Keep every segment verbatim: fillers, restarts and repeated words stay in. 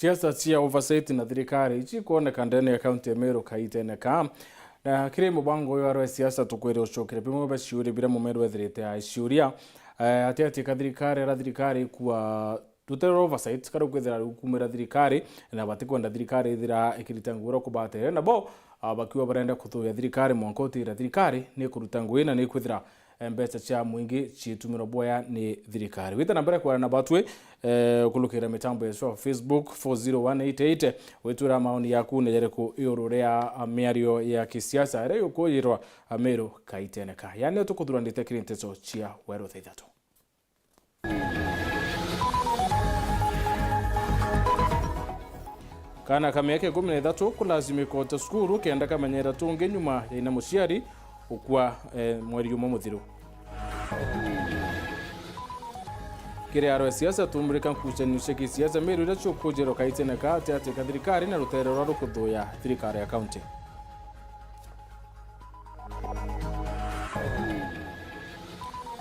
Siasa cia oversight na thirikari ici ikwoneka ndene ya kaunti ya Meru kaitene ka. Na kiri mubango uyu arwe siasa tukwire ucokere bimwe bia ciuria biria mumeru ethirite aiciuria. Eh, ati ati ka thirikari ara thirikari ikua rutere rwa oversight karu kwithira rukumira thirikari, na batikwenda thirikari ithira ikirita ngugi ura kubatere nabo, ah, bakiuga barenda kuthuya thirikari mwanka utira thirikari ni kuruta ngugi na ni kwithira eh, mbeca cia mwingi ciitumirwa bwaya ni thirikari. Wite na mbere kwarana batwi, eh, ukulukira mitambo yetu ya Facebook four zero one eight eight, witwira maoni yaku ni jariku iguru ria, ah, miario ya kisiasa iria yukuyirwa, ah, Meru kaitene ka. Yani tukuthuranite kiri nteto cia weru thaa ithatu. Kaana ka miaka ikumi na ithatu kulazimika uta cukuru kenda kamenyera tungi nyuma ya ina muciari ukua, eh, mweri umwe muthiru. Kiri aro ya siasa, tumurika nkucanio cia kisiasa Meru iria ciukujirwa kaitene ka ati ati ka thirikari na rutere rwa rukuthuya thirikari ya kaunti.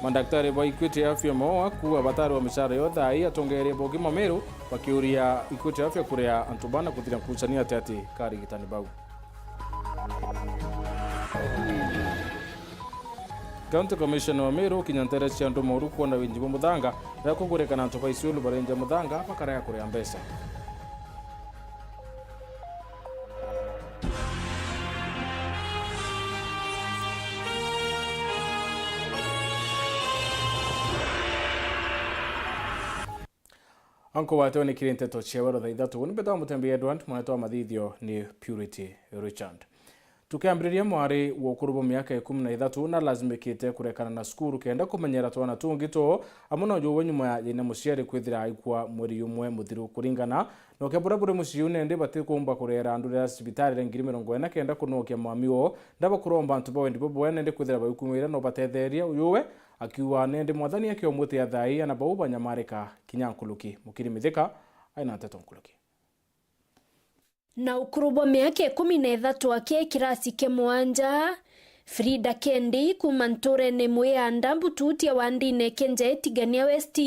Mandaktari ba Equity Afya Maua kuuga batari wa micara yo thaa ii atongeria ba ugima Meru bakiuria Equity Afya kuria antu bana kuthira nkucanio ati ati ka arigitani bau. County Commissioner wa Meru kinya ntere cia andu moru kwona winji bwa muthanga, riria kugurikana antu ba Isiolo barenja muthanga bakarega kuria mbeca. Anko wate ni kiri nteto cia weru thaa ithatu. Ni mbeta wa mutembi Edward, mwanetwa wa mathithio ni Purity Richard. Tukiambiriria, mwari wa ukuru bwa miaka ikumi na ithatu na alazimikite kurekana na cukuru kenda kumenyera twana tungi two, amwe na ujuwe nyuma ya nyina muciari kwithira aikua mweri umwe muthiru. Kuringana na ukia buria buri mucii uu, nende batikumba kurera andu ria cibitari ria ngiri mirongo ina kenda kunokia mwami woo, ndaba kuromba antu ba wendi bubwe nende kwithira baikumira no batetheria ujuwe, akiuga nende Mwathani akiomwitia thaa ii ana bau banyamarika kinya nkuruki. Mukiri Mithika aina nteto nkuruki. Na ukuru bwa miaka ikumi na ithatu aki kirasi kia mwanja, Frida Kendi kuuma nturene imwe ya Ndambututia wa ndine Kenja Etigania West,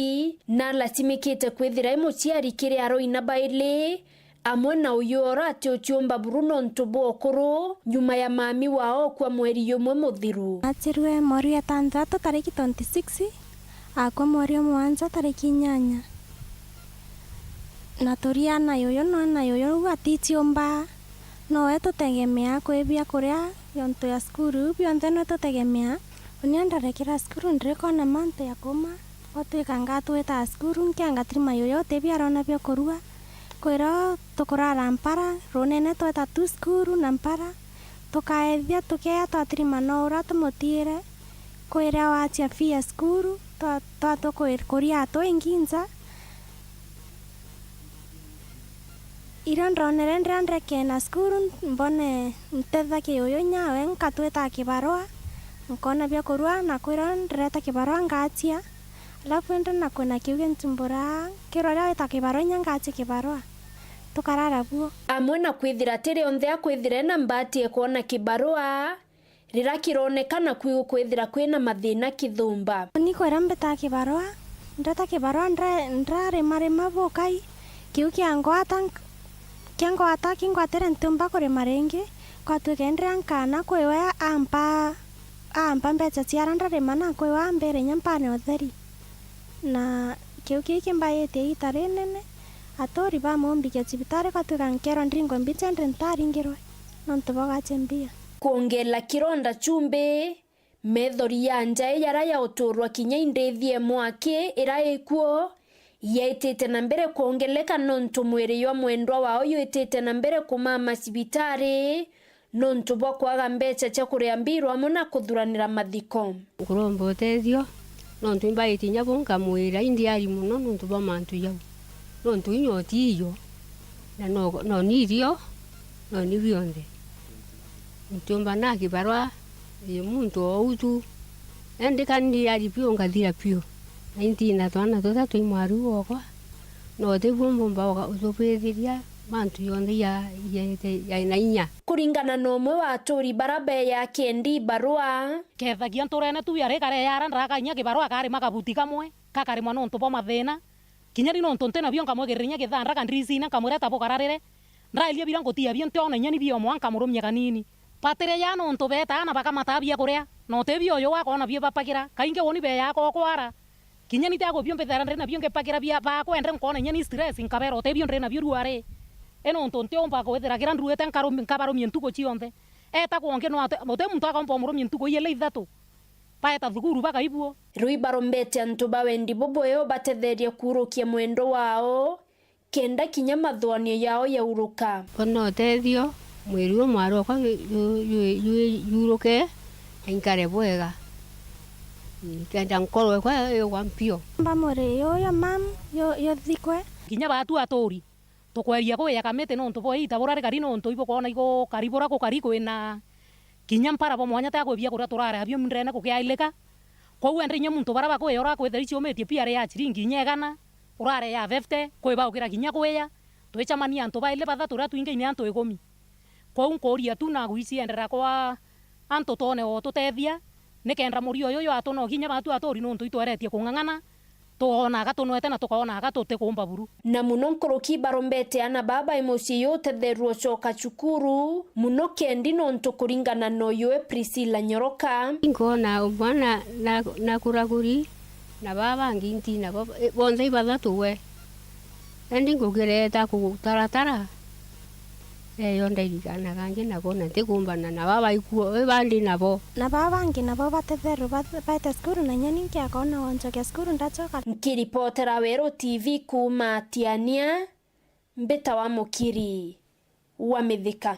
na alasimikite kwithira i muciari kiri aroi na baili, amwe na uyu oro ati uciumba buru nontu bwa ukuru, nyuma ya mami wao kwa mweri umwe muthiru. Acirwe mweri wa itantatu tariki twenty six, akwa mweri wa mugwanja tariki inyanya. Na turia na yuyu, no na yuyu uu aticiumba, nowe tutegemea kwi bia kuria, yontu ya cukuru, bionthe nwe tutegemea. Unia ndarekera cukuru, ndirikona mantu ya kuuma, gwatwika ngatwita cukuru, nkianga tirima yuyu uti bia arona bia kurua. Kwira tukurara mpara, runene tweta tu cukuru na mpara, tukaethia tukeya twatirima no ura tumutiire. Kwira wacia fee ya cukuru, twa-, twatukuri-, kuria atwi nginza. Irio ndonere ndira ndekena cukuru, mbone ntethaki uyu nyawe, nkatwita kibarua, nkona bia kurua, na kwira ndireta kibarua ngacia. Alafu indi na kwina kiu gintumbura, kirwa ria wita kibarua, inya ngacia kibarua. Tukarara buo. Amwe na kwithira ti rionthe akwithire na mbati ya kwona kibarua, rira kironekana kwi gukwithira kwina mathina kithumba. Ni kwira mbita kibarua, ndeta kibarua ndra-, ndrarimarima bukai, kiu kiangwata nk-, kiangwata kingwatire ntiumba kurima ringi, kwatwika ndira nkana kwiwe ampa, ampa mbeca cia ara ndarima na kwiwe ambire inya mpane utheri. Na kiu kii kimbayitie iita rinene, aturi bamumbikia cibitari, kwatwika nkerwa ndringwe mbicha indi ntaringirwe nontu bwa gache mbia. Kwongela kironda chumbi, methori ya njae yara ya uturwa kinya indithie mwaki ira ikuo, yaitite na mbere kwongeleka nontu mwiri jwa mwendwa wao jwitite na mbere kumama cibitari, nontu bwa kwaga mbeca cia kuria mbiru amwe na kuthuranira mathiko. Nkuromba utethio, nontu imbaitie inya bu nkamwira, indiari mono nontu bwa mantu jau, nontu inya utiijo, na no, no ni irio, no ni bionthe. Ntiumba na kibarua, ii muntu o uu tu, indi ka ndiari biu ngathira biu, na intina twana tuthatu i mwaru okwa, no tibuo mbumba uga-, utubithiria mantu jonthe ja, ja, ja, jaina inya. Kuringana na umwe wa aturi bara beya Kendi barua. Kethagia nturene tu yarikare yara ndaraka inya kibarua akarima kabuti kamwe, kakarimwa nontu bwa mathina, Kinya ni nontu nti nabio, nkamwegereria kinya githanda kandiricine, nkamwira, "Eta bugararire." Ndairia bira ngutia bio, ntiona inya ni bio mwa, nkamurumia kanini. Batire ja nontu betaa na bakamataa bia kuria, na uti bio uyu wakoona bio bapagira. Kaingi uni beyaa kokwara. Kinya ni tiago bio mbithera ndiri nabio ngipagira bia bakwende, nkoona inya ni stress, nkabera, "Uti bio ndiri nabio ruari." I nontu ntiumba kwithira kira nduite nkarumi-, nkabarumia ntuku cionthe. Eta kwangi no ati-, uti muntu akomba umurumia ntuku iili ithatu. Baeta thukuru bakaibuo. Riu ibarombete antu ba wendi bubweo batetherie kuurukia mwendo wao, kenda kinya mathuanio yao yauruka. Bona utethio, mwiri umwari okwa yu-, yu-, yu-, yuruke, na inkare bwega. Nkenda nkorwe kwa yugwa mpio. Mba muri yuyo mam, yu-, yuthikwe. Kinya batu aturi, tukweria kuya kamiti nontu bwa ita bura rikari, nontu ibukwona igukari bura gukari kwina kinya mpara bwa mwanya ta kwi biakuria turare abio ndene kukiailika. Kwou ende inya muntu bara bakwiyora akwithira iciumitie piari ya ciringi inya igana, urare ya fifty, kwi baukira kinya kwiya. Twicamania antu baili bathatu, riria twingi ni antu ikumi. Kwou nkuuria tu na gwiciendera kwa antu twone o tutethia, nikenda murio uyu yatunogia inya batu aturi nontu itweretie kung'ang'ana, tukoona aga tunwete na tukoona aga tutikuumba buru. Na muno nkuruki barombete ana baa bai mucii utetherua ucoka cukuru, muno kendi nontu kuringana na uyuwe Priscilla Nyoroka. Nkoona mwana na, na, nakuraguri, na baa bangi nti nabo, e, bonthe ibathatu we. Indi ngukireta kugutaratara, eyo ndairikanaga ngi nabo, na ntikumbana na baa baikuo, i bandi nabo. Na baa bangi nabo batetherwe ba-, baete cukuru, na inya ni nkiakona wonjokia cukuru ndacoka. Nkiripotera Weru T V kuuma Tiania, mbita wa Mukiri wa Mithika.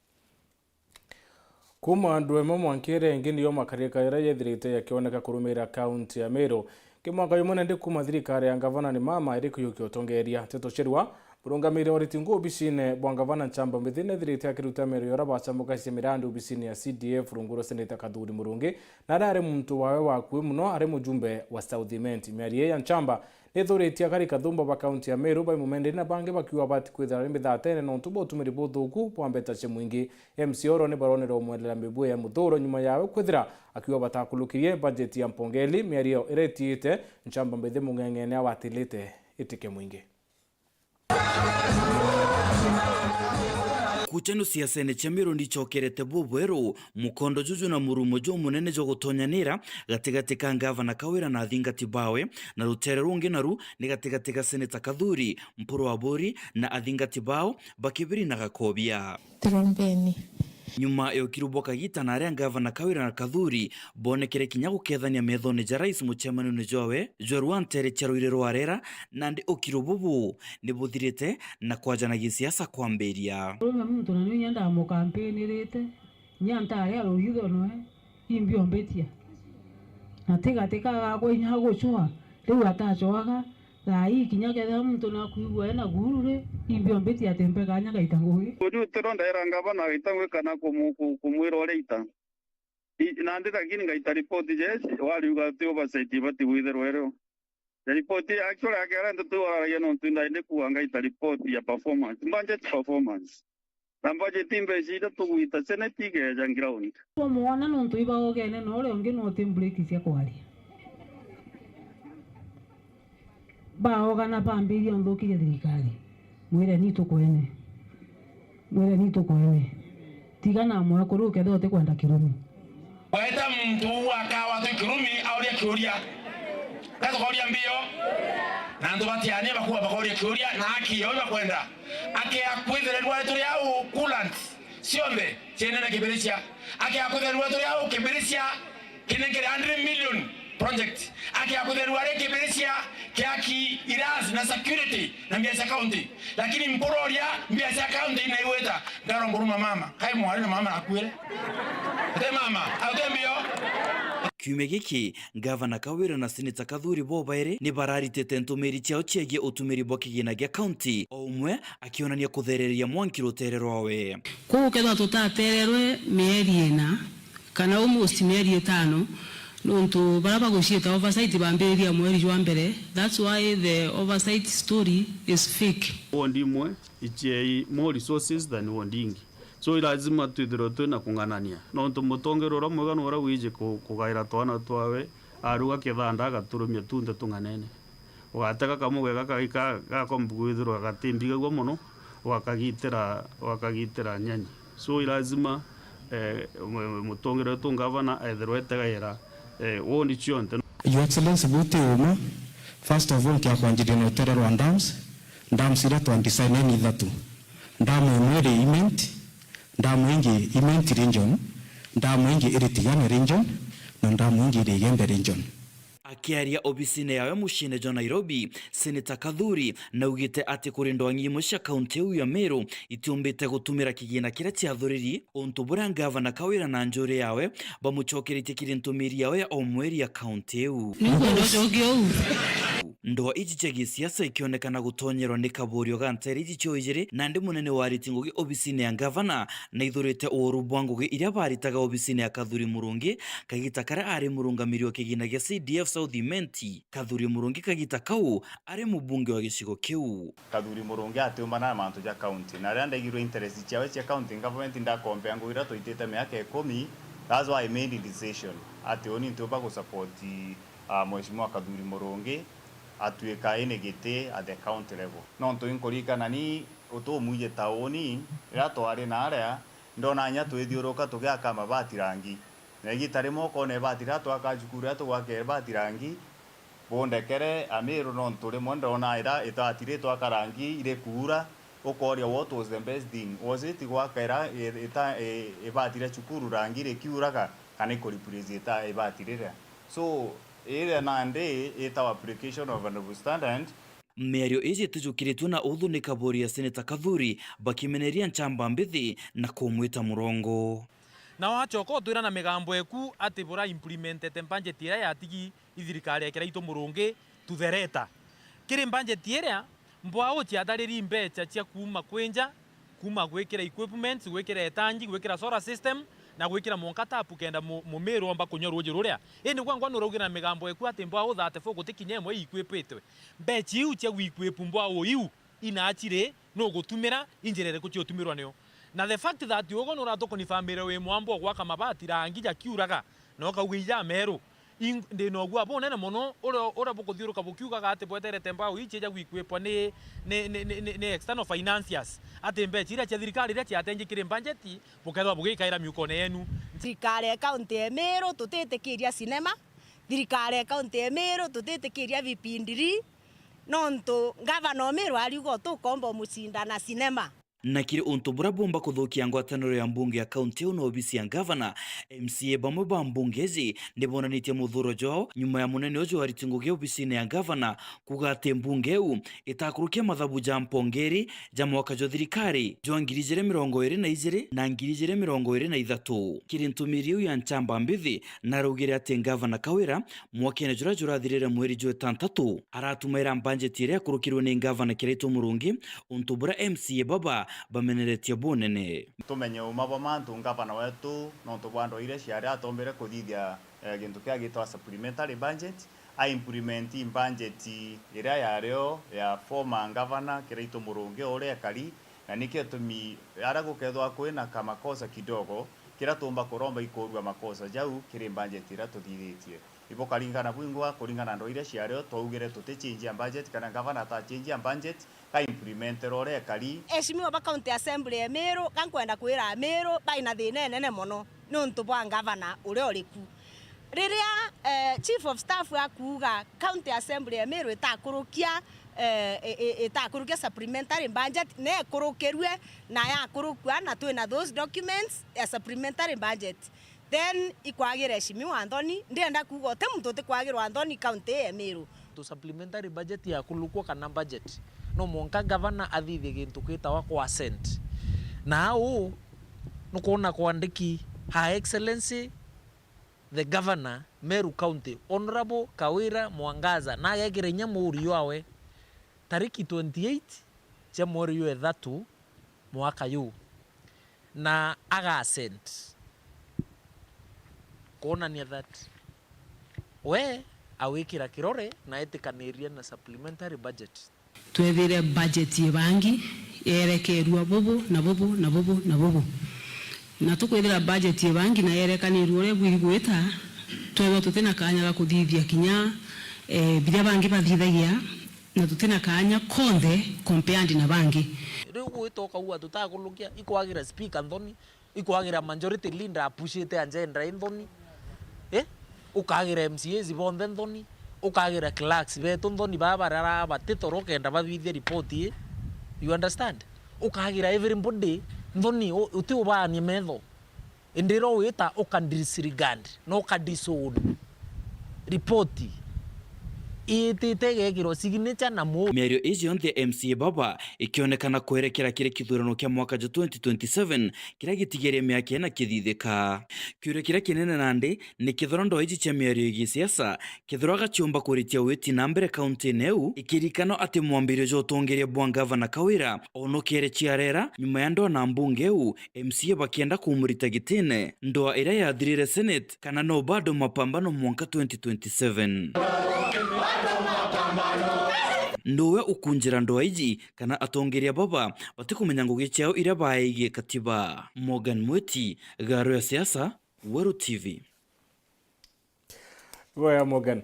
Kuuma ndwemo mwanka iria ingi niyo makarika jaria jethirite jakioneka kurumirira kaunti ya Meru. Ki mwaka jumwe nandi kuuma thirikari ya ngavana ni mama iri kujukia utongeria. Teto Chirwa, murungamiri wa uriti nguu obisine bwa ngavana Nchamba Mbithi, nethirite akiruta miario ya uria bacambukacia mirandi obisine ya C D F rungu rwa Seneta Kathuri Murungi, na aria ari muntu wawe wa akui muno ari mujumbe wa South Imenti. Miario ii ya Nchamba nithuritie akari kathumba ba kaunti ya Meru bai mumenderi na bangi bakiuga batikwithira ri mithatene nontu bwa utumiri buthuku bwa mbeta cia mwingi. M C A Oro ni baronere umwenderia mibue ya muthuro nyuma yawe kwithira akiuga batakulukirie bajeti ya mpongeli. Miario iria itiite, Nchamba Mbithi mung'eng'ene awatilite itike mwingi. Kuchano siasene cia Meru nichokerete bubweru, mukondo juju na murumo jumunene jwa gutonyanira gatigati ka ngavana Kawira na athingati bawe, na rutere rungi naru ni gatigati ga Seneta Kathuri, Mpuru Aburi na athingati bao ba Kibiri na Gakobia. Trombeni. Nyuma ya ukiru bwa kagita na aria ngavana Kawira na Kathuri bonekere kinya gukethania methone ja rais mucemanio-ini jwawe jwa rwantere cia ruiri rwa rera, nandi ukiru bubu ni buthirite na kwajana gisiasa kwambiria. Urume muntu na niu inya ndamukampinirite, inya ntari a ruitho noe, imbiombitia. Na ti gati ka gakwa inya gucwa, riu atacoaga, thaa ii kinya kethira muntu nakwigua ena guuru ri, imbiombitia ati mpe kanya ngaita ngugi. Uni utiro ndaira ngavana agaita ngugi kana kumu-, ku-, kumwira uria ita. I-, nandi lakini ngaita ripoti, yes, wariuga ti oversight ibati gwithirwa irio. Na ripoti actually akera ntutu wararagia nontu ndaindi kuuga ngaita ripoti ya performance, budget performance. Na budget mbeca iria tugwita senate igeeja ground. Twamwona nontu ibaogene na uria ungi no ti break cia kwaria. Baogana bambiria unthukiria thirikari. Mwireni tukwene. Mwireni tukwene. Tiga na mwekuru ukethira utikwenda kirumi. Weta muntu uu akawa twi kirumi auria kiuria. Gatukoria mbio. Na antu batiania bakuwa bakoria kiuria na aki yao bakwenda. Akia kwithirwa turi au coolant cionthe cienene Kibiricia. Akia kwithirwa turi au Kibiricia kinengere hundred million project. Akia kwithirwa ri Kibiricia kiaki iras na security na mbia cia county. Lakini mpuroria mbia cia county inaigwita. Ngaro nguruma mama. Kai mwari na mama nakuire. Ute mama, aute mbio. Kiumia giki, Ngavana Kawira na Seneta Kathuri bo bairi ni bararitite ntumiri ciao ciegie utumiri bwa kigina gia county, o umwe akionania kuthereria mwanki rutere rwawe. Kwou kethirwa tutatererwe mieri ina, kana almost mieri itano, nontu baria baguciita oversight bambiriria mweri jwa mbere, that's why the oversight story is fake. Ward imwe iciei more resources than ward ingi. So, i lazima twithirwe twina kung'anania, nontu mutongeria uria mwega ni uria wiji ku-, kugaira twana twawe, aruga kithanda agaturumia tunthe tung'anene. Ugatega kamuge gaka gika gakomba kwithirwa gatimbigagua mono, ugakagitira, ugakagitira nyanyi. So, i lazima, eh, mu-, mutongere wetu ngavana ethirwe etegaira, eh, woni cionthe. Your Excellency, buti uma, first of all, nkiakwanjiria na utere rwa dams, dams iria twa design ni ithatu. Dam imwe iri Imenti, dam ingi Imenti region, dam ingi iri Tigania region, na dam ingi iri Igembe region. Akiaria obisine yawe muciine jwa Nairobi, Seneta Kathuri naugite ati kuri ndwang'i imwe cia kaunti iu ya Meru itiumbite gutumira kigina kiria ciathuriri, untu buria ngavana Kawira na njuri yawe bamucokeretie kiri ntumiri yawe ya o mweri ya kaunti iu. Ni ukwenda ucokie uu? Ndwa iji cia gisiasa ikionekana gutonyerwa ni kaburio ga nteere iji cio ijiri, nandi munene wa ariti ngugi obisine ya ngavana naithurite uuru bwa ngugi iria baritaga obisine ya Kathuri Murungi, kagita karia ari murungamiri wa kigina gia C D F South Imenti. Kathuri Murungi kagita kau ari mubunge wa gicigo kiu. Kathuri Murungi atiumana na mantu ja county, na riria ndaigirwe interest ciawe cia county government, ndakompea ngugi iria twaitite miaka ikumi. That's why I made decision ati uni ntiumba gusupport, ah, Mheshimiwa Kathuri Murungi atuika ini giti at the county level. Nontu inkuririkana ni utumwiji tauni, riria twari na aria, ndona inya twithiuruka tugiaka mabati rangi. Na igita rimwe ukoona ibati riria twaka cukuru, riria tugwaka ibati rangi, bundekere Amiru, nontu rimwe ndona ira ibati ritwaka rangi irikuura, ukooria, what was the best thing? Was it gwaka ira i-, ita-, i-, ibati ria cukuru rangi rikiuraga, kana ikureplace ita-, ibati riria? So, iria nandi itawa application of a double standard. Miario iji itijukiritue na uthu ni kaburi ya Seneta Kathuri, bakimeneria nchamba mbithi na kumwita murongo. Na wacoka utwira na migambo eku ati bura implementete budget iria yatigi i thirikari ya Kiraitu Murungi to the letter. Kiri budget iria, mbwau ciathariri mbeca cia kuuma kwi nja, kuuma gwikira equipments, gwikira etangi, gwikira solar system, na gwikira mwanka tapu kenda mu-, mumiru omba kunywa ruuji ruria. Indi gwa ngwa nuraugire na migambo eku ati mbwau thirty-four gutikinya imwe i-equipitwe. Mbeca iu cia gu-equip mbwau iu inachiri nugutumira, i njira iriku ciutumirwa nio? Na the fact that ugo nuratukonifamire wi mwamba o gwaka mabati rangi jakiuraga, na ukauga ija meru, ing-, ndi na ugua bunene mono uria, uria bukuthiuruka bukiugaga ati bweterete mbao ici ja gwikuipwa ni, ni, ni, ni, ni, ni external financiers, ati mbeca iria cia thirikari iria ciatengi kiri budget bukethirwa bugikaira miukone yenu. Thirikari ya kaunti ya Meru tutitikiria cinema, thirikari ya kaunti ya Meru tutitikiria vipindiri, nontu ngavana o Meru ariuga tukomba umucinda na cinema. Na kiri untu buria bumba kuthukia ngwataniro ya mbunge ya kaunti iu na obisi ya ngavana, M C A bamwe ba mbunge iji ni bonanitie muthuro jwao nyuma ya munene uju ariti ngugi obisine ya ngavana kuuga ati mbunge iu itakurukia mathabu ja mpongeri ja mwaka jwa thirikari jwa ngiri ijiri mirongo iri na ijiri na ngiri ijiri mirongo iri na ithatu. Kiri ntumiri iu ya nchamba mbithi, naraugire ati ngavana Kawira, mwakene juria jurathirire mweri jwa itantatu, aratumaira mbanjeti iria yakurukirwe ni ngavana Kiraitu Murungi, untu buria M C A baba bameneretie bunene. Tumenye uma bwa mantu ngavana wetu, nontu bwa ndwaa iria ciari atombere kuthithia, eh, gintu kia gitwa supplementary budget, a implement budget iria yario ya former ngavana Kiraitu Murungi uria ekari, na nikio gitumi aria gukethwa kwina kamakosa kidogo, kiria tumba kuromba ikurua makosa jau kiri budget iria tuthithitie. Ibukaringana bwingwa kuringana na ndwaa iria ciario, twaugire tutichenjia budget kana ngavana atachenjia budget, ka implementerwa uria ekari. Eshimiwa ba County Assembly ya Meru, ga nkwenda kwira Ameru baina thina inene mono niuntu bwa ngavana uria uri ku. Riria, eh, Chief of Staff akuuga County Assembly ya Meru itakurukia, eh, i-, i-, itakurukia supplementary budget, nekurukirue na yakurukua, na twina those documents ya supplementary budget. Then ikwagira eshimiwa nthoni, ndienda kuuga uti muntu utikwagirwa nthoni county ii ya Meru. To supplementary budget yakulukwa kana budget, no mwanka gavana athithie gintu gitawa consent. Na au nukwona kwandiki, Her Excellency the Governor, Meru County, Honourable Kawira Mwangaza, na agekira inya muuri jwawe tariki twenty-eight cia mweri jwa ithatu mwaka juu, na aga assent kwonania that we awikira kirore na etikaniria na supplementary budget. Twethire budget ibangi yerekerua bubu na bubu na bubu na bubu. Na tukwithira budget ibangi na yerekanirua uria ibwiri gwita, twethwa tutina kanya ga kuthithia kinya, eh, biria bangi bathithagia, Na tutina kaanya konthe compared na bangi. Riu gwita ukauga tutakulukia, ikwagira speaker nthoni, ikwagira majority leader apushite agenda i nthoni. Eh? Ukagira M C As bonthe nthoni, ukagira clerks betu nthoni, baa barara bati toro kenda bathithia report ii. You understand? Ukagira everybody nthoni, u-, uti ubaanie metho. Indi riria wita uka disregard na uka disown report iitite igekirwa signature na mu. Miario iji yonthe ya M C A baba ikionekana kwerekera kiri kithurano kia mwaka jwa twenty twenty-seven kiria gitigerie miaka ina kithithika. Kiuria kiria kinene nandi ni kethira ndwa iji cia miario igie siasa, kethira gaciumba kuritia witi na mbere kaunti-ini iu, ikirikanwa ati mwambirio jwa utongeria bwa ngavana Kawira onokere ciarera nyuma ya ndwa na mbunge iu, M C A bakienda kumurita gitine, ndwa iria yathirire Senate, kana no bado mapambano mwanka twenty twenty-seven. Nuwe ukunjira ndwa iji, kana atongeria baba batikumenya ngugi ciao iria baegie katiba? Morgan Mwiti, Garo ya Siasa, Weru T V. Iboya Morgan.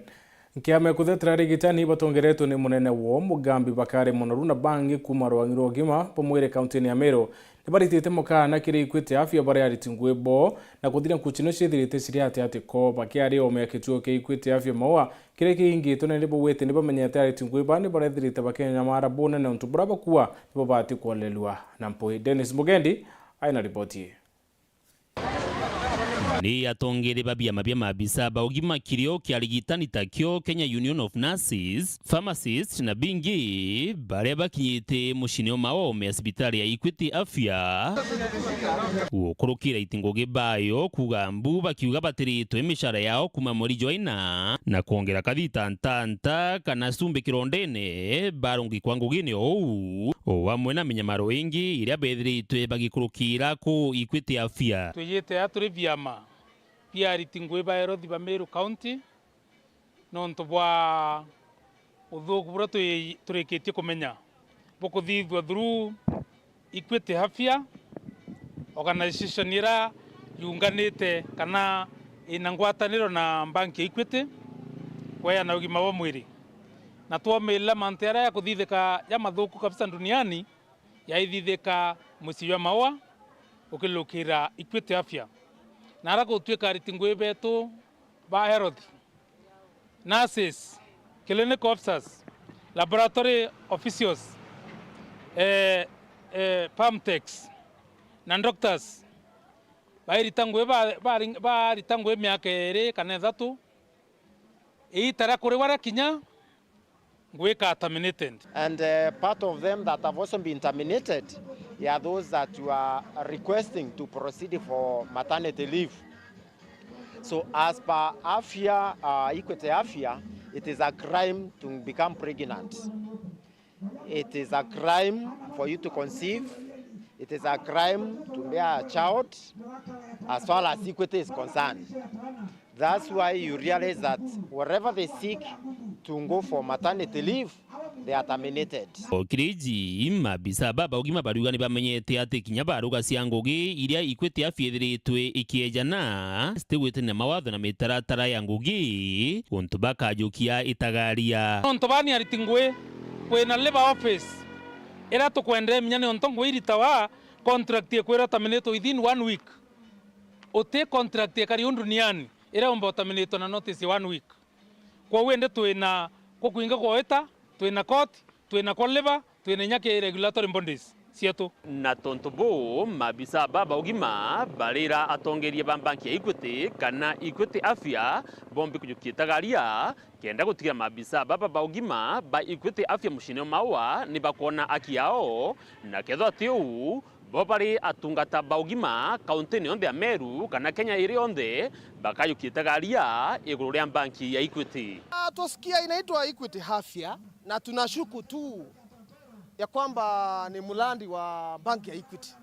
Kiama ya kuthetera arigitani batongeretwe ni munene woo Mugambi Bakari Munoru na bangi kuuma rwangi rwa ugima bwa mwiri kaunti-ini ya Meru nibaritite mukana kiri Equity Afya baria ariti ngui boo na kuthiria nkucino ciithirite ciri ati ati ko bakiari oome ya kituo kia Equity Afya Maua kiria kiingitwe na nibugwite nibamenyete ariti ngui ba nibarethirite bakinyamara bunene untu buria bakua nibo bati kwolerua na mpui. Dennis Mugendi aina riboti ii. Ni atongeria ba biama bia maabisa ba ugima kirio kia arigitani takio Kenya Union of Nurses, Pharmacists na bingi baria bakinyite mucini o maome ya cibitari ya Equity Afya gukurukira iti ngugi bayo kuuga mbu bakiuga batiritwe micara yao kuuma mweri jwa ina na kwongera kathita ntanta kana cumbi kirondene barungikwa ngugine ou o amwe na minyamaro ingi iria bethiritwe bagikurukira ku Equity Afya. Twijite aa turi biama bia ariti ngui ba Herothi ba Meru County nontu bwa uthuuku buria twi-, turikitie kumenya bukuthithua through Equity Afya, organization iria yunganite kana ina ngwataniro na banki ya Equity kweana ugima bwa mwiri. Na twomirira mantu jaria jakuthithika jamathuuku kabisa duniani, yaithithika mucii jwa Maua ukilukira Equity Afya. Na ara gutuika ariti ngui betu ba health, nurses, clinical officers, laboratory officials, eh, eh, pharm techs na doctors bairita ngui ba-, bari-, barita ngui miaka iiri kana ithatu, iita ria kuriwa riakinya, ngui ikaa terminated. And uh, part of them that have also been terminated are those that were requesting to proceed for maternity leave. So as per Afya, uh, Equity Afya, it is a crime to become pregnant. It is a crime for you to conceive. It is a crime to bear a child as far as Equity is concerned. That's why you realize that wherever they seek to go for maternity leave, they are terminated. O kiri iji, maabisa ba baugima bariuga ni bamenyete ati kinya baruga cia ngugi iria Equity Afya ithiritwe ikiejana, citigwitania na mawatho na mitaratara ya ngugi, untu bakajukia itagaria. Nontu bani ariti ngui, kwina labour office iria tukwendeminya niontu ngui iritawa contract ikwirwa terminate within one week. Uti contract ikari uu duniani iria umba uterminatwa na notice ya one week. Kwou indi twina kukwinga gwa wita, twina court, twina kwa labour, twina inya ki regulatory bodies cietu. Na tontu buu, maabisa ba baugima barira atongeria ba banki ya Equity kana Equity Afya bombi kujukia itagaria kenda gutigira maabisa baba ba ugima ba Equity Afya mucine o Maua ni bakwona aki yao, na kethwa ti uu, bo bari atungata ba ugima kauntini yonthe ya Meru kana Kenya iri yonthe, bakajukia itagaria iguru ria banki ya Equity. Ah, twasikia inaitwa Equity Afya, na tunashuku tu ya kwamba ni mradi wa banki ya Equity.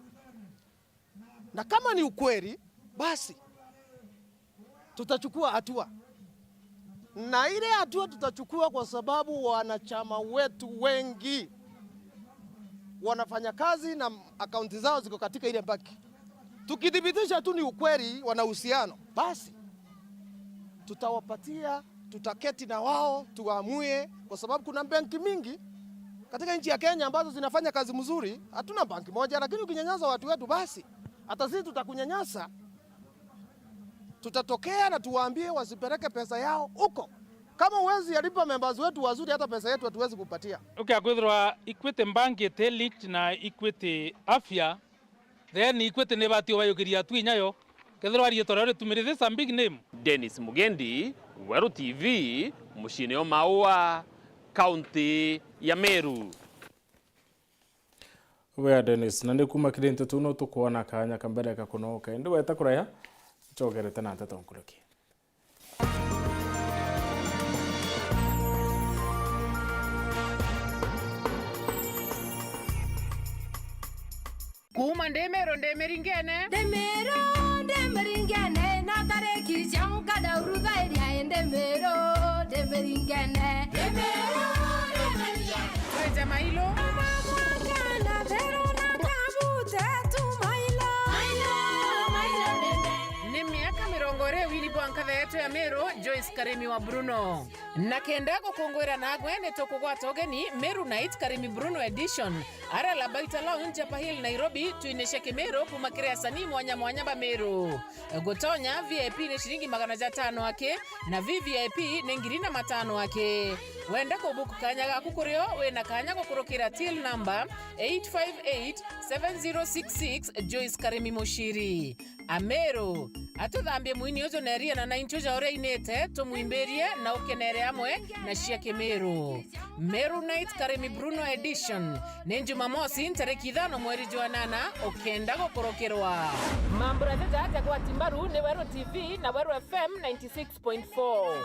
Na kama ni ukweli, basi tutachukua hatua. Na ile hatua tutachukua kwa sababu wanachama wetu wengi wanafanya kazi na akaunti zao ziko katika ile banki. Tukithibitisha tu ni ukweli wana uhusiano, basi tutawapatia Tutaketi na wao tuamue, kwa sababu kuna benki mingi katika nchi ya Kenya ambazo zinafanya kazi mzuri. Hatuna banki moja, lakini ukinyanyasa watu wetu, basi hata sisi tutakunyanyasa. Tutatokea na tuwaambie wasipeleke pesa yao huko. Kama huwezi yalipa members wetu wazuri, hata pesa yetu hatuwezi kupatia. Ukia kwithirwa Equity Bank iti linked na Equity Afya, then Equity ni ibati ubayukiria tu inyayo, kethirwa riitwa riao ritumiri. This is a big name. Dennis Mugendi, Weru T V, muciine o Maua, kaunti ya Meru. Wea Dennis, na ni kuma kiri nteto ino tukwona kanya ka mbere ka kunoka. Indi weta kuraya, ncokerete na nteto nkuruki. Kuuma ndi Meru ndi miringene. Ndi Meru ndi miringene, na tariki cia nkatha urutha iria ndi Meru ndi miringene. Ndi Meru ndi miringene. Kweja Mailo. Mama mwanka na Theru na Kabute tu Mailo. Mailo, Mailo ndi Meru. Ni miaka mirongo iri Willy Bwanka, the yetu ya Meru, Joyce Karimi wa Bruno. Na kenda gukunguira nagwe, ni tukugwata ugeni Meru Night Karimi Bruno Edition, aria Labaita Lounge, Upper Hill, Nairobi, twinicia Kimiru kuuma kiri asanii mwanya mwanya ba Meru. Gutonya V I P ni ciringi magana jatano aki, na V V I P ni ngiri na matano aki. Wenda kubuku kanya gaku kuri o, wina kanya gukurukira till number eight five eight seven zero six six, Joyce Karimi Muciri. Ameru, atuthambie mwini uju na iriana na inchu ja uria ainite, tumwimbirie na ukenere amwe na cia Kimiru. Meru Night Karimi Bruno Edition, ni Jumamosi, ntariki ithano mweri jwa nana, ukenda gukurukirwa. Mambura jaja jagwati mbaru ni Weru T V na Weru F M ninety six point four.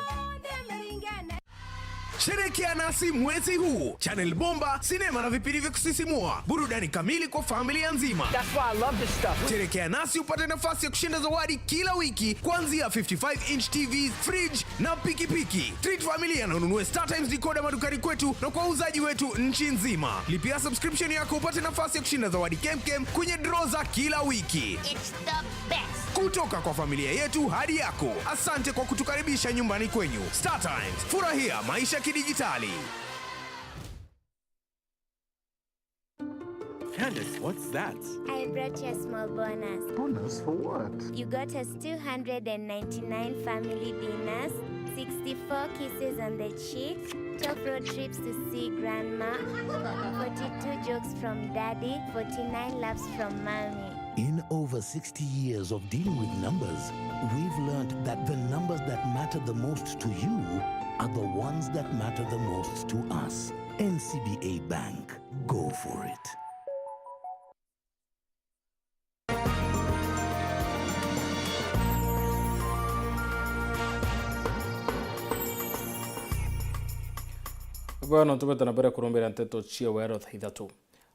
Sherekea nasi mwezi huu. Channel bomba, sinema na vipindi vya kusisimua. Burudani kamili kwa familia nzima. That's why I love this stuff. Sherekea nasi upate nafasi ya kushinda zawadi kila wiki, kuanzia fifty-five inch T V, fridge na pikipiki. Treat familia na ununue StarTimes decoder madukani kwetu na kwa wauzaji wetu nchi nzima. Lipia subscription yako upate nafasi ya kushinda zawadi kemkem kwenye draw za kila wiki. It's the best. Kutoka kwa familia yetu hadi yako, asante kwa kutukaribisha nyumbani kwenyu. StarTimes, furahia maisha kidijitali. Candace, what's that? I brought you a small bonus. Bonus for what? You got us two hundred and ninety-nine family dinners, sixty-four kisses on the cheek, twelve road trips to see grandma, forty-two jokes from daddy, forty-nine laughs from mommy. In over sixty years of dealing with numbers, we've learned that the numbers that matter the most to you are the ones that matter the most to us. N C B A Bank. Go for it. Bwana, tubete na mbere kurumbira nteto cia Weru thaa ithatu.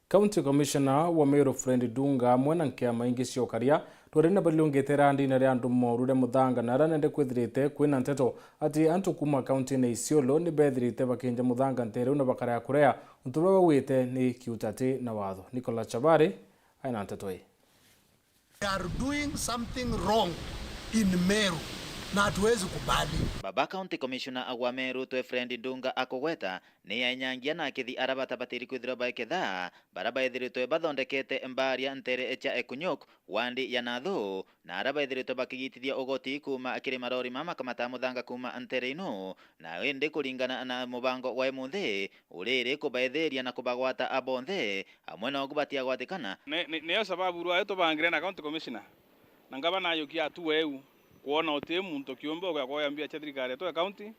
County Commissioner wa Meru Fred Ndunga amwe na nkiama ingi cia ukaria rwari na bariungite irandine ria andu moru ria Muthanga, na aria nende kwithirite kwina nteto ati antu kuma kaunti-ini ya Isiolo ni bethirite bakinja Muthanga ntere iu na bakarega kurea untu buria baugite ni kiutati na watho. Nicholas Chabari aina nteto ii. They are doing something wrong in Meru na hatuwezi kubali. Baba County Commissioner wa Meru twe Fred Ndunga akugweta ni ainyangia na akithi aria batabatiri kwithirwa baiketha, baria baithiritwe bathondekete mbaria ntere cia Ekunyuk, wandi ya Nathu, na aria baithiritwe bakigitithia ugoti kuuma kiri marori ma makamata muthanga kuuma ntere ino, na indi kuringana na mubango wa imunthi, uriri kubaithiria na kubagwata abonthe, amwe nogu batiagwatikana. Ni, ni, niyo sababu rwayo tubangire na County Commissioner, na ngavana ayukia atu weu, kwona uti muntu kiumbe ukwea kwoya mbia cia thirikari yetu ya county,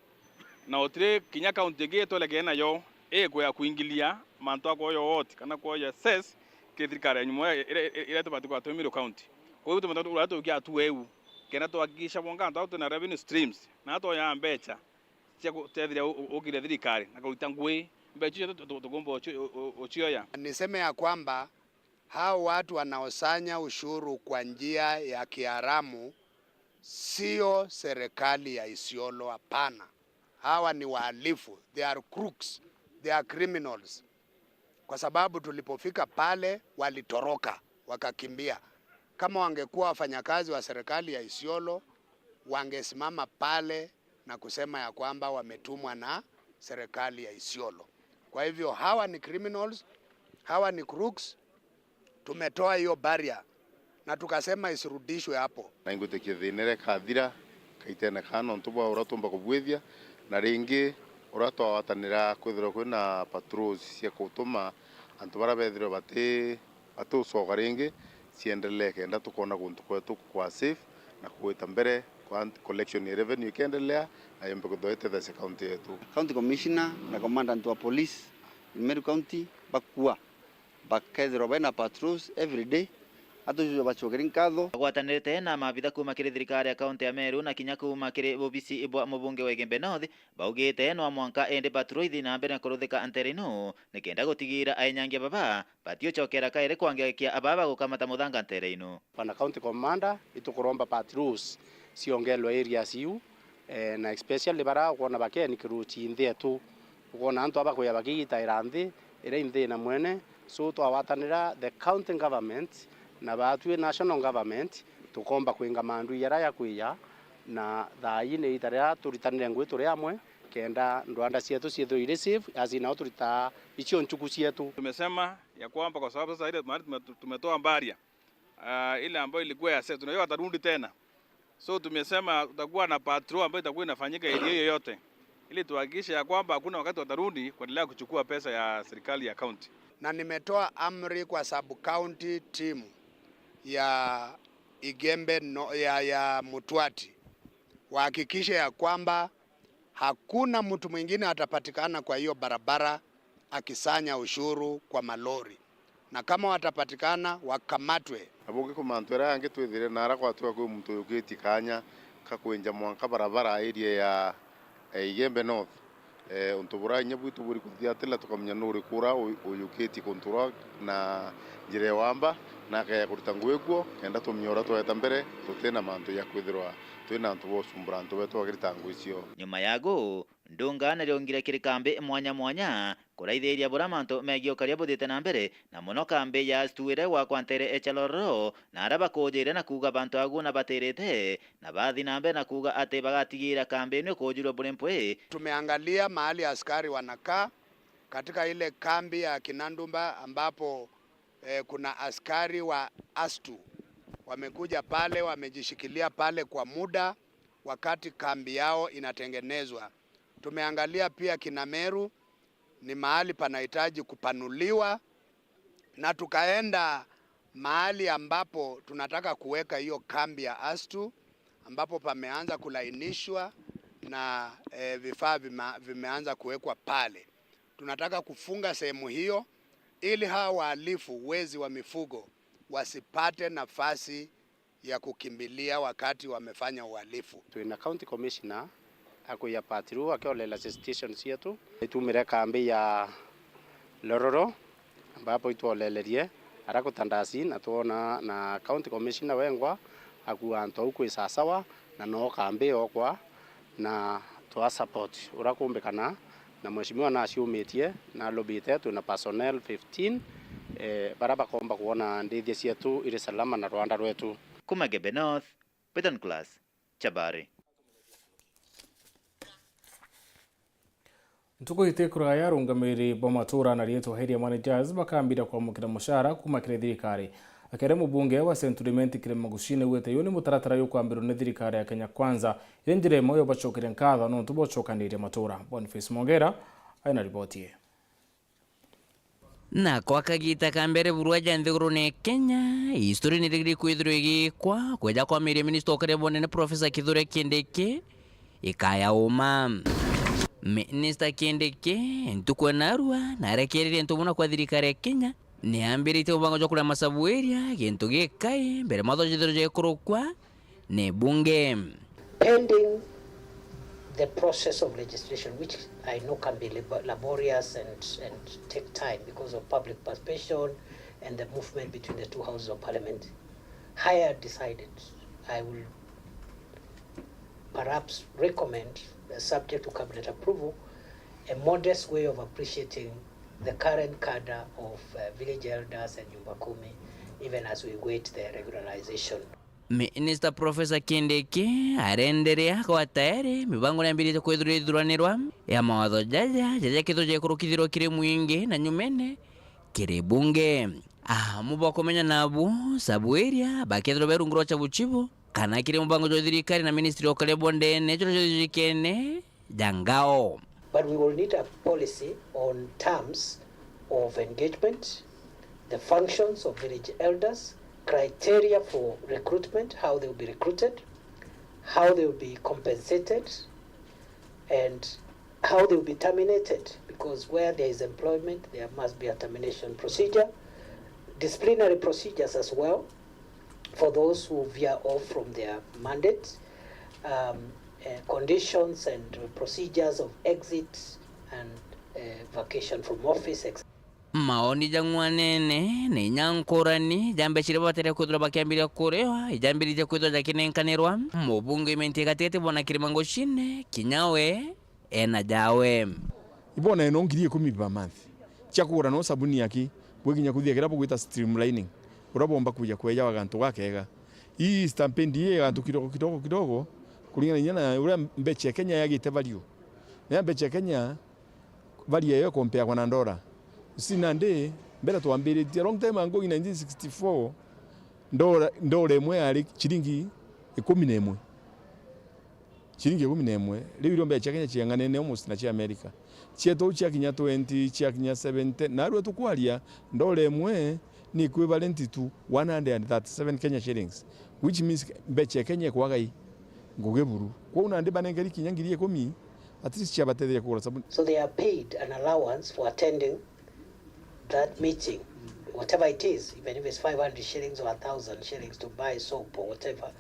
na utiri kinya county ingi itwerekee nayo ikwea kuingilia mantu a kwoya woti kana kwoya cess ki thirikari ya nyuma iria, iria, iria tubati kwatwa Meru County. Koguo tumantu uria tukia atu weu, kenda tuhakikisha bonga antu au twina revenue streams, na twoya mbecha cia gutetheria u-, u-, ukiria thirikari na kuruta ngui, mbecha icio tu-, tu-, tukumba uci-, u-, u-, ucioya. Niseme ya kwamba hao watu wanaosanya ushuru kwa njia ya kiharamu sio serikali ya Isiolo, hapana. Hawa ni wahalifu, they are crooks, they are criminals. Kwa sababu tulipofika pale, walitoroka, wakakimbia. Kama wangekuwa wafanyakazi wa serikali ya Isiolo, wangesimama pale na kusema ya kwamba wametumwa na serikali ya Isiolo. Kwa hivyo hawa ni criminals, hawa ni crooks. Tumetoa hiyo barrier na tukasema isirudishwe hapo. Na ingwitikia thina iria ikathira kaitene kaa nontu bwa uria tumba kubwithia, na ringi uria twagwatanira kwithirwa kwina patrols cia gutuma antu baria bethirwe bati batucoka ringi, ciendelee kenda tukona guntu kwetu kwa safe na kugwita mbere, kwa collection ya revenue ikendelea, na yombe kwithirwa itethecia county yetu. County Commissioner na Commandant wa Police in Meru County bakua, bakethirwa baina patrols every day, atujuja bacokeri nkatho. Bagwatanirite na maabitha kuuma kiri thirikari ya kaunti ya Meru na kinya kuuma kiri bobisi bwa mubunge wa Igembe North, baugite no mwanka indi patrol ithi na mbere kuruthika ntere ino nikenda gutigira ainyangia baba batiucokera kairi kwangekia ababa gukamata muthanga ntere ino. Bana County Commander, itukuromba patrols ciongelwe areas iu, eh, na especially bara ukwona bakeni kiruchi nthi yetu. Ukwona antu aba kwia bakigitaira nthi iria inthi na mwene. So twawatanira the county government na batwi national government, tukomba kwinga mandu jaria ya kwija, na thaa ii ni ita riria turitanire ngui turi amwe, kenda ndwanda cietu ciithirwe iri safe, as in nao turitaa icio nchuku cietu. Tumesema ya kwamba kwa sababu sasa ile mahali tume-, tumetoa barrier, ah, ile ambayo ilikuwa ya safe, tunajua watarundi tena. So tumesema tutakuwa na patrol ambayo itakuwa inafanyika area hiyo yote, ili tuhakikishe ya kwamba hakuna wakati watarundi kuendelea kuchukua pesa ya serikali ya county. Na nimetoa amri kwa sub county team ya Igembe no-, ya, ya Mutwati wahakikishe ya kwamba hakuna mtu mwingine atapatikana kwa hiyo barabara akisanya ushuru kwa malori, na kama watapatikana, wakamatwe. Na bungi ku mantu jaria jangi twithire na ara kwatuga kwi muntu uyukitie kanya ka kwinja mwanka barabara area ya, eh, Igembe North. Eh, untu buria inya bwitu buri kuthiatira tukamenya nuri kura u-, uyukitie kuntu ura na njira ya wamba, na akeja kurita ngui kuo, kenda tumenya uria tweta mbere tutina mantu ja kwithirwa twina antu ba ucumbura antu betu bakirita ngui cio. Nyuma yagu, ndungane riongire kiri kambi mwanya mwanya kuraithiria buria mantu megii ukaria buthiite na mbere, na mono kambi ya Astu iria igwakwa ntere echa Lororo, na aria bakujire na kuuga bantu agu na batirite, na bathi na mbere na kuuga ati bagatigira kambi ino ikujirwe buri mpwi. Tumeangalia mahali askari wanakaa katika ile kambi ya Kinandumba ambapo, eh, kuna askari wa Astu wamekuja pale, wamejishikilia pale kwa muda wakati kambi yao inatengenezwa. Tumeangalia pia Kinameru, ni mahali panahitaji kupanuliwa, na tukaenda mahali ambapo tunataka kuweka hiyo kambi ya Astu, ambapo pameanza kulainishwa na, eh, vifaa vima-, vimeanza kuwekwa pale. Tunataka kufunga sehemu hiyo ili hawa wahalifu, wezi wa mifugo, wasipate nafasi ya kukimbilia wakati wamefanya uhalifu. Twina County Commissioner akuya patrol akiorera station cietu. Itumire kambi ya Lororo, ambapo itworererie ara kutandasi na twona na County Commissioner wengwa akua antu au kwi sasawa, na no kambi yokwa na twa support ura kumbikana, na mheshimiwa naciumitie na alobite twina personnel fifteen, eh, bara bakomba kwona ndithia cietu iri salama na rwanda rwetu. Kuma Gembe North, Peter Nicholas, Chabari. Ntuku itikuraya, arungamiri ba matura na riitwa area managers bakambira kwamukira mushara kuma kiri thirikari. Akere mubunge wa Century Imenti Kirima Gusii niaugite uyu ni mutaratara jukwambirwa ni thirikari ya Kenya Kwanza, iri njira imwe ya ubacokeria nkatho nontu bwa gucokaniria matura. Boniface Mongera aina riboti ii. Na kwa kagita ka mbere burua ja nthigurune ya Kenya, histori nirigiri kwithirwa igikwa, kweja kwa miria minista ukaria bunene Professor Kithure Kindiki, ikaya uma. Minista Kindiki, ntuku ya narua, narekererie ntu buna kwa thirikari ya Kenya, niambiritie mubango jwa kuria masabu area, gintu gikai, mbere matho jithirwe jaikurukwa, ni bunge. Pending the process of legislation, which I know can be labo-, laborious and, and take time because of public participation and the movement between the two houses of parliament, I had decided I will perhaps recommend, uh, subject to cabinet approval, a modest way of appreciating the current cadre of, uh, village elders and nyumba kumi, even as we wait their regularization. Minista Professor Kindiki arenderea kwa tayari mibango niambiritie kwithirwa ithuranirwa ya mawatho jaja jaja kithwa jekurukithirwa kiri mwingi na nyumene kiri bunge. Amu bakumenya nabu sabu iria bakethirwa berungurwa chabu chibu kana kiri mubango jwa thirikari na ministry ya ukaria bwa ndene jura jwithikene ja ngao. But we will need a policy on terms of engagement, the functions of village elders, criteria for recruitment, how they will be recruited, how they will be compensated, and how they will be terminated, because where there is employment, there must be a termination procedure, disciplinary procedures as well for those who veer off from their mandate, um, uh, conditions and procedures of exit and, uh, vacation from office, et cetera. Maoni ja ng'wanene na inya nkurani ja mbeca iria babatere kwithirwa bakiambiria kuriwa ijambiritie kwithirwa jakinenkanirwa mubunge Imenti Gatigati bona kirima ngucine kinya we ena jawe. Ibona eno ngiri ikumi per month cia kugura no sabuni aki bwikinya kuthia kiria bugwita streamlining, uria bomba kuja kweja wa gantu gakega. Ii stampedi ii gantu kidogo kidogo kidogo kuringana inya na uria mbeca ya Kenya yagite value. Na mbeca ya Kenya value yayo ikompeagwa na ndora. Si nandi mbere twambiritie long time ago in nineteen sixty-four, ndora, ndora imwe yari ciringi ikumi na imwe. Ciringi ikumi na imwe. Riu irio mbeca cia Kenya cianganene almost na cia America. Cietu ciakinya twenty, ciakinya seventy. Narua tukwaria, ndora imwe ni equivalent to one hundred and thirty-seven Kenya shillings, which means mbeca ya Kenya ikwaga i ngugi buru. Kwou nandi banenkeri kinya ngiri ikumi, at least ciabatetheria kugura sabuni. So they are paid an allowance for attending that meeting, whatever it is, even if it's five hundred shillings or a thousand shillings to buy soap or whatever,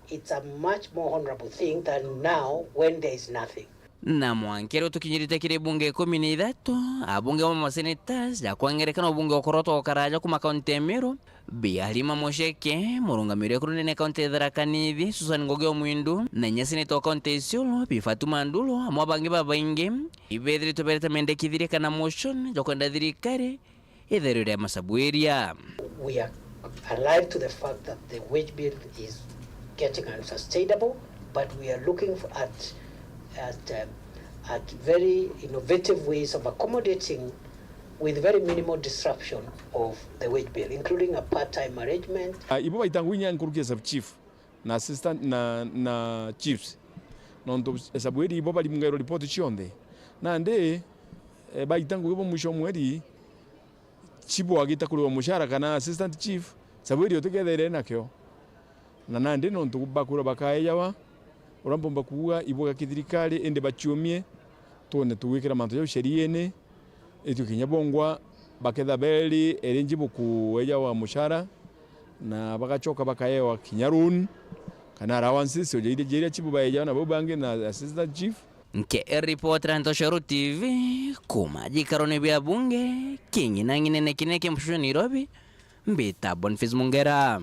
it's a much more honorable thing than now when there is nothing. Na mwanka riu tukinyirite kiri bunge ikumi na ithatu, abunge ba masenators ja kwa ngerekano, ubunge ukorotwa ukaraja kuma kaunti ya Meru, Bi Halima Musheke, murungamiri wa kurunene kaunti ya Tharaka Nithi, Susan Ngugi wa Mwindu, na inya seneta wa kaunti ya Isiolo, Bi Fatuma Ndulu, amwe bangi babaingi, ibethiritwe bereta mendekithirie kana motion jwa kwenda thirikari itherire masabu iria. We are alive to the fact that the wage bill is getting unsustainable, but we are looking for at, at, um, at very innovative ways of accommodating with very minimal disruption of the wage bill, including a part-time arrangement. Ah, ibo baitangwa inya nkuruki ya sub chief na assistant na, na chiefs. Nontu esabu iri ibo baringairwa ripoti cionthe. Nandi, eh, baita ngugi bo mwisho wa mweri, chief wagita kuriwa mushara kana assistant chief, sabu iri utikethaire nakio. Na nandi nontu bakwirwa bakaejawa, uria mpomba kuuga ibuga kithirikari, indi baciumie, twone tugwikira mantu jau sheriene, itue kinya bongwa baketha beri eri njibu kuejawa mushara, na bagacoka bakaewa kinya loan, kana allowances, o jiria, jiria chibu baejawa na bau bangi na assistant chief. Nke reporter Ntoshoro T V, kuma jikarone bia bunge, king'inang'inene kinene kia mshusho Nairobi, mbita Boniface Mungera.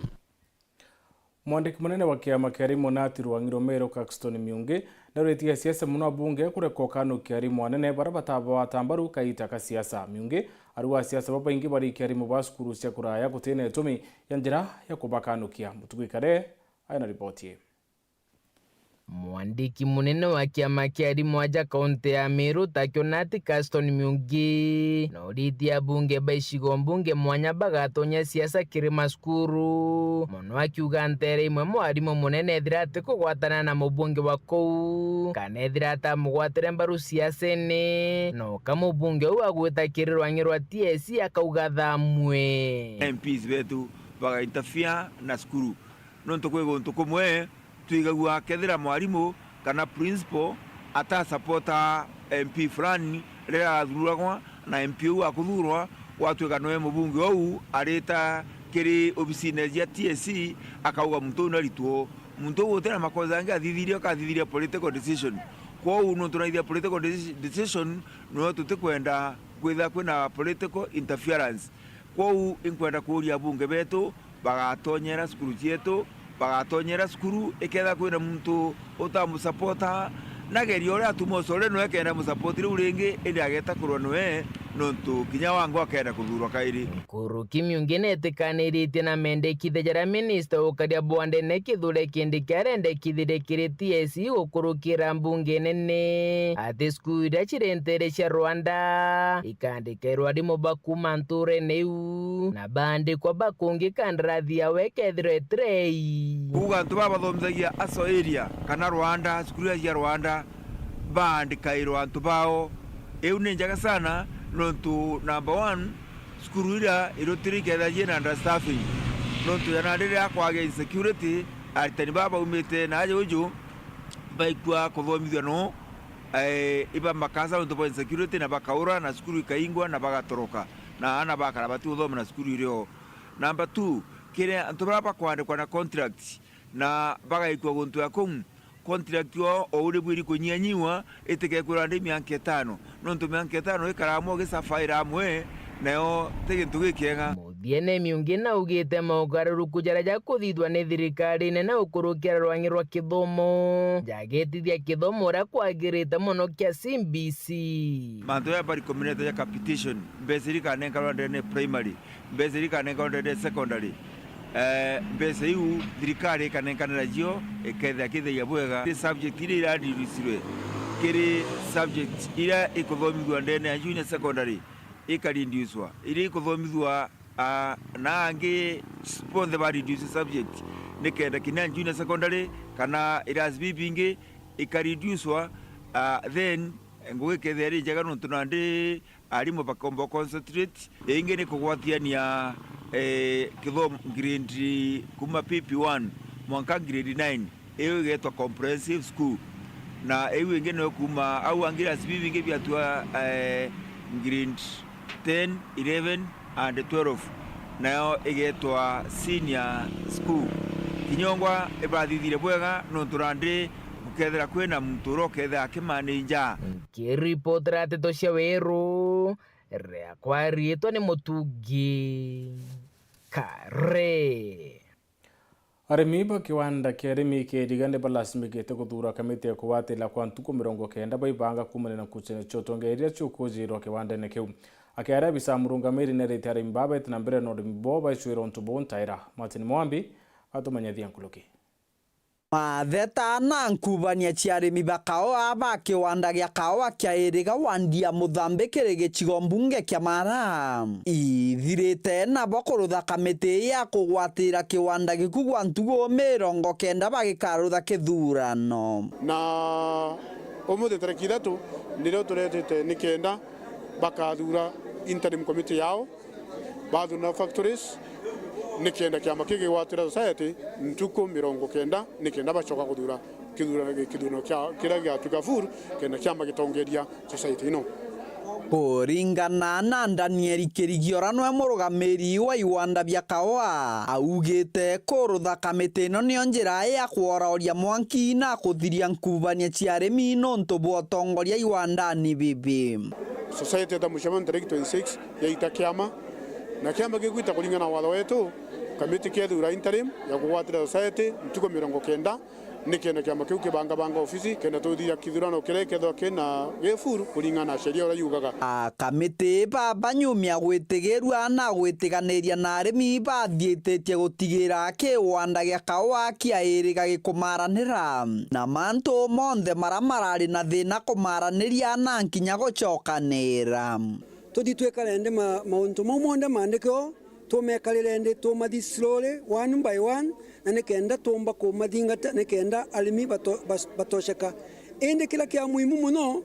Mwandiki munene wa kiama kia arimu Nati Rwang'iro Meru Caxton Miungi nauritie asiasa mono abunge kureka ukanukia arimu anene baria batabawata mbaru kaita ka siasa. Miungi ariuga asiasa babaingi barikia arimu ba cukuru cia kuraya gutina itumi ya njira ya kubakanukia. Mutuku Ikare aina ripoti ii. Mwandiki munene wa kiama kia arimu aja kaunti ya Meru takio Nati Caxton Miungi nauritie abunge ba icigo mbunge mwanya bagatonya siasa kiri macukuru. Mono akiuga ntere imwe mwarimu munene ethira atikugwatana na mubunge wa kuu, kana ethira atamugwatire mbaru siasene, noka mubunge uu agwita kiri rwang'i rwa T S C akauga thamwe. M Ps betu bagainterfere na cukuru, nontu kwi guntu kumwe twigagua kethira mwarimu kana principal atasapota M P fulani riria arathuragwa, na M P uu akuthurwa, gwatwika noe mubunge uu arita kiri obisine cia T S C, akauga muntu uu naritwo. Muntu uu utina makosa angi athithirie, akathithiria political decision. Kwou nontu naithia political deci-, decision, nio tutikwenda kwithira kwina political interference. Kwou inkwenda kuuria abunge betu, bagatonyera cukuru cietu, bagatonyera cukuru, ikethira kwina muntu utamusapota, nagerie uria atuma ucore noe kenda amusapoti riu ringi, indi ageta kurwa noe nontu kinya Wangwe akenda kuthuurwa kairi. Nkuruki Miungi neetikaniritie na mendekithia jaria minista ukaria bwa ndene Kithure Kindiki arendekithirie kiri T S C gukurukira mbunge nene ati cukuru iria ciri nteere cia Rwanda ikandikairwa arimu ba kuuma ntuurene iu na baandikwa ba kungi kandarathi yao ikethirwa itirei. Kuuga antu baba bathomithagia Aso area kana Rwanda, cukuru iria cia Rwanda, baandikairwa antu bao. Iu ni njega sana, nontu number one, cukuru iria irutiri ikethira ciina understaffing. Nontu ya nandi riria kwagia insecurity, aritani baba baumite na aja uju baikua kuthomithua no, eh, iba makasa nontu bwa insecurity na bakaura na cukuru ikaingwa na bagatoroka. Na aana bakara batiguthoma na cukuru irio. Number two, kiri antu baria bakwandikwa na contract na bagaikua guntu ya kuu, contract yao o uria bwiri kunyianyiwa, itikekwirwa ndi mianka itano, nontu mianka itano ikara amwe ugisafaira amwe, nayo ti gintu gikiega. Muthiene Miungi naugite maugaruruku jaria jakuthithwa ni thirikari nene ukurukira rwangi rwa kithomo jagetithia kithomo uria kwagirite mono kia C B C. Mantu ya bari kombinete ya capitation, mbeca iria ikanenkanwa ndene primary, mbeca iria ikanenkanwa ndene secondary, eh, mbeca iu thirikari ikanenkanira cio, ikethira kithagia bwega. Kiri subject iria irareducirwe, kiri subject iria ikuthomithua ndene ya junior secondary ikareducwa, iria ikuthomithua, ah, na angi bonthe ba reduce subject, nikenda kinya junior secondary kana irasi biu bingi ikareducwa, ah, then ngugi ikethira iri njega nontu nandi arimu bakomba concentrate. Ingi ni kugwatiania, eh, kithomo grade kuma P P one mwanka grade nine, iu igetwa comprehensive school, na iu ingi niyo kuma au angi irasi biu bingi biatua, eh, grade ten, eleven and twelve, nayo igetwa senior school. Kinyongwa ibathithire bwega nontu nandi gukethira kwina muntu uria ukethira akimanija. Nkiripotera nteto cia Weru, riakwa riitwa ni Mutungi Kare. Arimi ba kiwanda kia Arimi kia Iriga ni balasimikite kuthuura kamiti ya kugwatira kwa ntuku mirongo kenda baibanga kuumania na ngucanio cia utongeeria iria ciukujirwa kiwandene kiu. Akiaria abisa murungamiri neerite arimi baa baite na mbere na urimi bwao baicwira untu buu ntaira. Martin Mwambi atumanyithia nkuruki. Matheta na nkubania cia arimi ba kaoa ba kiwanda gia kaoa kia Iriga wandi ya Muthambi kiri gicigo mbunge kia Mara ithirite, nabo kurutha kamiti ya kugwatira kiwanda giku gwa ntugu mirongo kenda bagikarutha kithurano. Na umuthi tariki ithatu nirio turetete nikenda bakathura interim committee yao, bathura factories, nikenda kiama kigigwatira society ntuku mirongo kenda, nikenda bacoka kuthura kithura-, kithurano kia, kiria gigatuika full, kenda kiama gitongeria society ino. Kuringana na Daniel Kirigiora, nwe murugamiri wa iwanda bia kaoa, augite kurutha kamiti ino nio njira ya kworaoria mwanki na kuthiria nkubania cia arimi nontu bwa utongoria iwandani bibi. Society eta mucemanio tariki twenty-six yaita kiama, na kiama gigwita kuringana na watho wetu, kamiti kethura interim ya kugwatira society ntuku mirongo kenda, nikenda kiama kiu kibangabanga ofisi, kenda tuthiria kithurano kiria gikethirwa kina gifuru kuringana na sheria uria yugaga. A kamiti baba nyumia gwitigirua na gwitiganiria na arimi bathiititie gutigira kiwanda gia kaoa kia Iriga gikumaranira, na mantu monthe mara marari na thina kumaraniria na nkinya gucokanira. Tuthi twikare ndi ma-, mauntu mau monthe maandike o, tumekarire ndi, tumathi slowly, one by one, na nikenda tuumba kumathingata, nikenda arimi bato-, bas-, batosheka. Indi kiria kia muhimu muno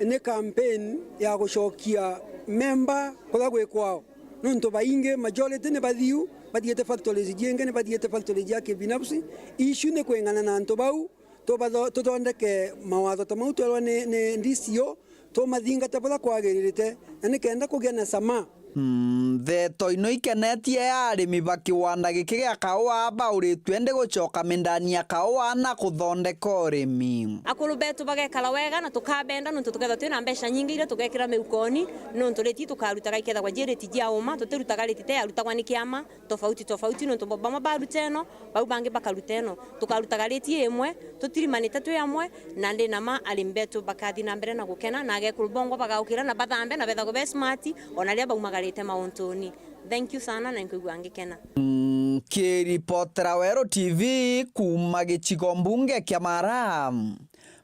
ni campaign ya gucokia memba kuria gwi kwao. Nontu baingi, majority ni bathiu, bathiite factories jingi, ni bathiite factories ja kibinafsi. Issue ni kwing'ana na antu bau, tubatho-, tuthondeke mawatho ta mau twerwa ni, ni D C O, tumathingate buria kwagiririte, na nikenda kugia na sama Mm, theto ino ikenetie ya arimi ba kiwanda giki gia kaua bauritue ndi gucoka mindani ya kaua na kuthondeka urimi. Akuru betu bagekara wega na tukabenda, nontu tukethwa twina mbeca nyingi iria tugekira miukoni, nontu riti tukarutaga ikethagwa ji riti jia uma, tutirutaga riti te yarutagwa ni kiama tofauti tofauti, nontu bo-, bamwe baruta ino, bau bangi bakaruta ino. Tukarutaga riti imwe, tutirimanite twi amwe, na ndi na ma arimi betu bakathi na mbere na gukena, na agekuru bongwa bagaukira na bathambe na bethagwa be smart, ona riria baumagarite mauntuni. Thank you sana, na nkwigua ngikena. Mm, kiripotera Weru T V kuuma gicigo mbunge kia Mara, mm,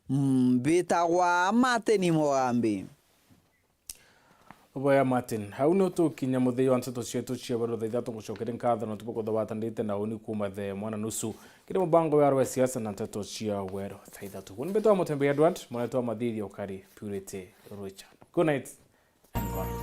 mbitagwa Martin Mugambi. Boya Martin, hau no tukinya muthia wa nteto cietu cia Weru thaa ithatu. Ngucokeria nkatho nontu bwa kwithirwa watanirite na uni kuuma thaa imwe na nusu kiri mubango wa siasa na nteto cia Weru thaa ithatu. Uni mbitwa Mutembe Edward, mwanetwa Mathithio Kari, Purity Richard. Good night and God bless.